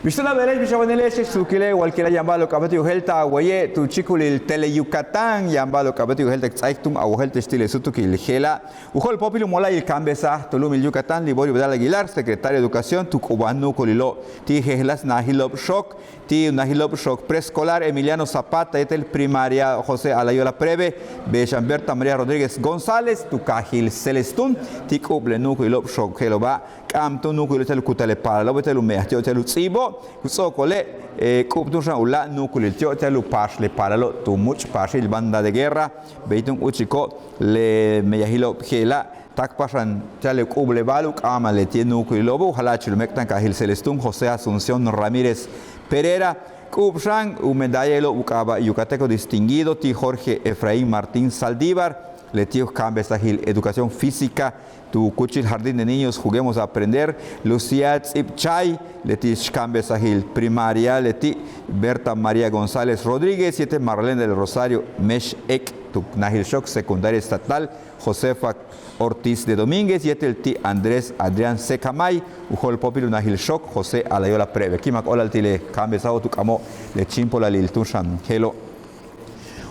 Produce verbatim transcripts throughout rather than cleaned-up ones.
Bix túun a beele'ex, bix a wanile'ex, tuukile' walkila' yaan ba'alo'ob k'a'abéet u jeel ta waye' tu chíikulil Tele Yucatán, yaan ba'alo'ob k'a'abéet u jeel ta k ts'áaik túun a wojéelte'ex ti' le súutukil je'ela'. U jo'olpóopil u mola'ayil kaambesaj tu lu'umil Yucatán, Liborio Vidal Aguilar, secretario de Educación, tu k'ubaj nu'ukulilo' ti' jejeláas najilo'ob xook, ti' u najilo'ob xook preescolar Emiliano Zapata yéetel primaria José Alayola Preve, bey xan Berta María Rodríguez González tu kaajil Celestún, ti' k'u'ub le nu'ukulilo'ob xook je'elo'oba', k'a'amtúun nu'ukulilo'ob ti'al u kuta'al le paalalo'ob, ti'al u meyaj ti'ob, ti'al u ts'íibo', ku ts'o'okole' k'u'ub túun xan u láak' nu'ukulil ti'ob, ti'al u paax le paalalo' tu múuch' paaxil banda de guerra, bey túun úuchiko' le meyajilo'ob je'ela', táakpaj xan ti'al le k'u'ub le ba'al u k'a'amal leti'e' nu'ukulilo'obo', u jala'achil u méek'tankaajil Celestún José Asunción Ramírez Pereira, k'u'ub xan u medallailo' u k'aaba' Yucateco Distinguido ti' Jorge Efraín Martín Saldívar, leti' u kaambesajil Educación Física tu kúuchil Jardín de Niños Juguemos a Aprender, Lucía Ts'íib Chay, leti' x kaambesajil primaria leti' Berta María González Rodríguez yéetel Marlene del Rosario Mex Ek' tu najil xook secundaria estatal Josefa Ortiz de Domínguez yéetel ti' Andrés Adrián Secamay, u jo'olpóopil u najil xook José Alayola Preve. Ki'imak óolal ti' le kaambesajo' tu k'amo'ob le chíimpolalil túun xan je'elo'.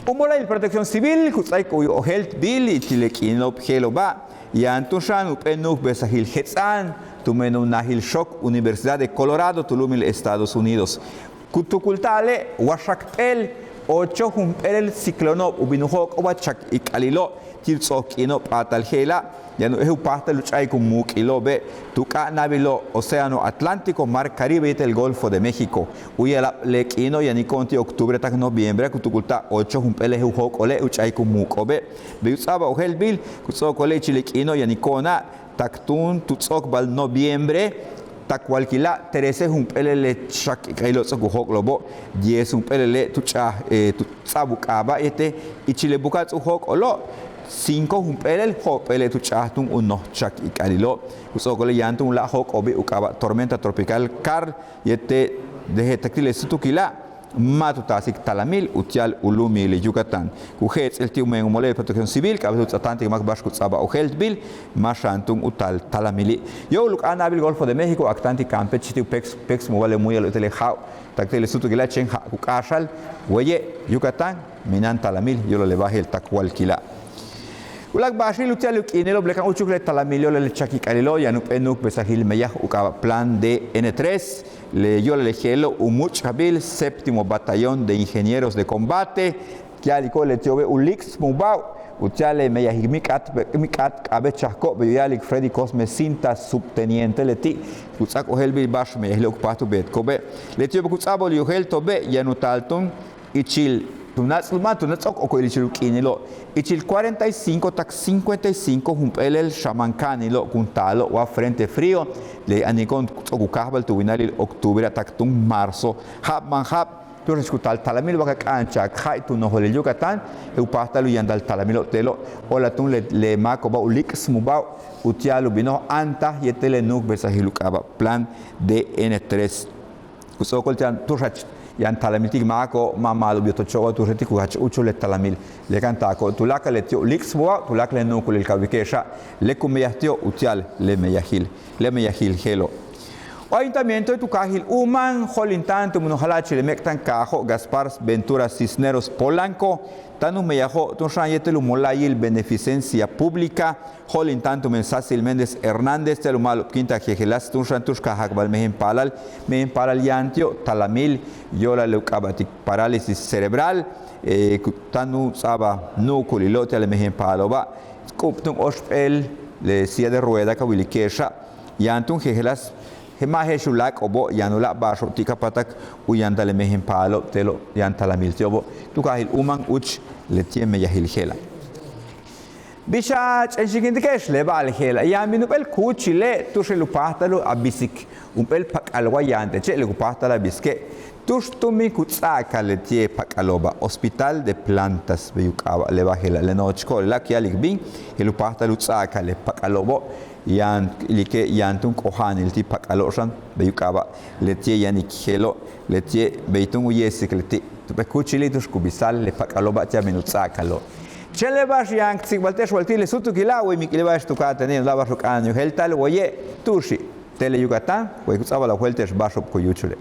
U mola'ayil Protección Civil ku ts'áaik u ojéeltbil ichil le k'iinilo'ob je'elo'oba', yaan túun xan jump'éel nu'ukbesajil jets'a'an tumen u najil xook Universidad de Colorado tu lu'umil Estados Unidos. Ku tukulta'ale' waxak p'éel ocho jump'éelel ciclono'ob u bin u jóok'o'ob a chak ik'alilo' ti' u ts'o'ok k'iino' p'áatal je'ela', yaan u éej u páajtal u ch'a'ik u muuk'ilo'obe' tu k'áa'nabilo' Océano Atlántico, Mar Caribe yéetel Golfo de México. U ya'ala'ab le k'iino' yaniko'on ti' octubre tak noviembre ku tukulta'al ocho jump'éelel u jóok'ole' u ch'a'ik u muuk'o'obe'. Bey u ts'a'abal ojéeltbil ku ts'o'okole' ichil le k'iino' yaniko'ona' tak túun tu ts'o'okbal noviembre, tak walkila' trece jump'éelel le chak ik'alilo' ts'o'ok u jóok'olo'obo', diez jump'éelele' tu ch'a'aj tu ts'a'ab u k'aaba' yéetel ichil le buka'aj ts'o'ok u jóok'olo', cinco jump'éelel jo'op'éele' tu ch'a'aj túun u noj chak ik'alilo'. Ku ts'o'okole' yaan túun u láak' jóok'o'obi' u k'aaba' tormenta tropical Karl yéetel de je'etak ti' le súutukila' ma' tu taasik talamil uti'al u lu'umil Yucatán. Ku je'ets'il ti' u men u mola'ayil Protección Civil k'a'abéet u ts'aatáantik máak ba'ax ku ts'a'abal ojéeltbil, ma' xan túun u taal talamili'. Yo'ol u k'áa'naabil Golfo de México, aktáantik Campeche ti' u péeks, péeks mu ba'al le muya'al yéetel le ja'ab tak ti' le súutukila' chéen ja'ab ku k'áaxal, waye' Yucatán mina'an talamil yo'olal le bajel tak walkila'. U láak' ba'axil uti'al u k'iinilo'ob le kan úuchuk le talamil yo'olal le chak ik'alilo' yaan jump'éel nu'ukbesajil meyaj u k'aaba' Plan D N tres, le yo'olal le je'elo' u múuch'kabil Séptimo Batallón de Ingenieros de Combate, ku ya'aliko'ob leti'obe' u líik'smubáajo'ob uti'al le meyajik mik'at, mik'at k'a'abéet chajko'ob bey u ya'alik Freddy Cosme Cinta, subteniente leti', ku ts'áak ojéelbil ba'ax meyajilo'ob ku páajtal u beetiko'obe'. Leti'obe' ku ts'a'abal u yojéelto'obe' yaan u taal túun ichil tu náats'luma', tu náats'luma', tu náats'luma' ichil u k'iinilo', ichil cuarenta y cinco tak cincuenta y cinco jump'éelel xaman ka'anilo' kun taalo' wa frente frío, le yaniko'on ts'o'ok u káajbal tu winalil octubre tak túun marzo. Ja'ab man ja'ab tu'uxach ku taal talamil wa ka k'a'ancha'ak ja'i tu nojolil Yucatán, je'el u páajtal u yantal talamilo'ob te'elo'. O'olal túun le, le máako'oba' u líik'smubáajo'ob uti'al u binoj antaj yéetel le nu'ukbesajil u k'aaba' Plan D N tres. Ku ts'o'okol ti'al tu'uxach yaan talamil ti' máako'ob ma' ma'alob yotocho'ob wa tu'uxe'ex ti' ku jach úuchul le talamil. Le kan taako'ob tuláakal leti'ob u líik'smubáajo'ob, tuláakal le nu'ukulil ka wilike'exa', le ku meyaj ti'ob uti'al le meyajil, le meyajil je'elo'. U ayuntamientoe' tu kaajil Umán jo'olinta'an tumen u jala'achil le méek'tankaajo' Gaspar Ventura Cisneros Polanco táan u meyajo'ob túun xan yéetel u mola'ayil beneficencia pública, jo'olinta'an tumen Sácil Méndez Hernández ti'al u ma'alobkinta'al jejeláas túun xan tu'ux kajakbal mejen paalal, mejen paalal yaan ti'ob talamil yo'olal le u k'aaba'tik parálisis cerebral, ku táan u ts'a'abal nu'ukulilo'ob ti'al le mejen paalalo'oba', k'u'ub túun óoxp'éel le silla de rueda ka wilike'exa', yaan túun jejeláas, ma' je'ex u láak'o'obo', yaan u láak' ba'axo'ob ti' ka páatak u yantal le mejen paalalo'ob te'elo', yaan talamil ti'obo', tu kaajil Umán úuch leti'e' meyajil je'ela'. Bix a ch'enxikintike'ex le ba'al je'ela', yaan bin jump'éel kúuchile' tu'ux je'el u páajtal a bisik jump'éel pak'al wa yaan teche' le ku páajtal a bisike', tu'ux tumen ku ts'a'akal leti'e' pak'alo'oba', Hospital de Plantas bey u k'aaba' le bajela', le nojochko'ob lela' ku ya'alik bin je'el u páajtal u ts'a'akal le pak'alo'obo', yaan ilike' yaan túun k'oja'anil ti' pak'alo'ob xan bey u k'aaba' leti'e' yaan ik je'elo', leti'e' bey túun u ye'esik leti' jump'éel kúuchili' tu'ux ku bisa'al le pak'alo'oba' ti'al bin u ts'a'akalo'. Chéen le ba'ax yaan k tsikbalte'ex wal ti' le súutukila', way mi k'il ba'ax tu ka'atéen yaan u láak' ba'ax u k'áanal u yojéelta'al waye' tu'uxi' Tele Yucatán, way ku ts'a'abal a wojéelte'ex ba'axo'ob ku yúuchule'.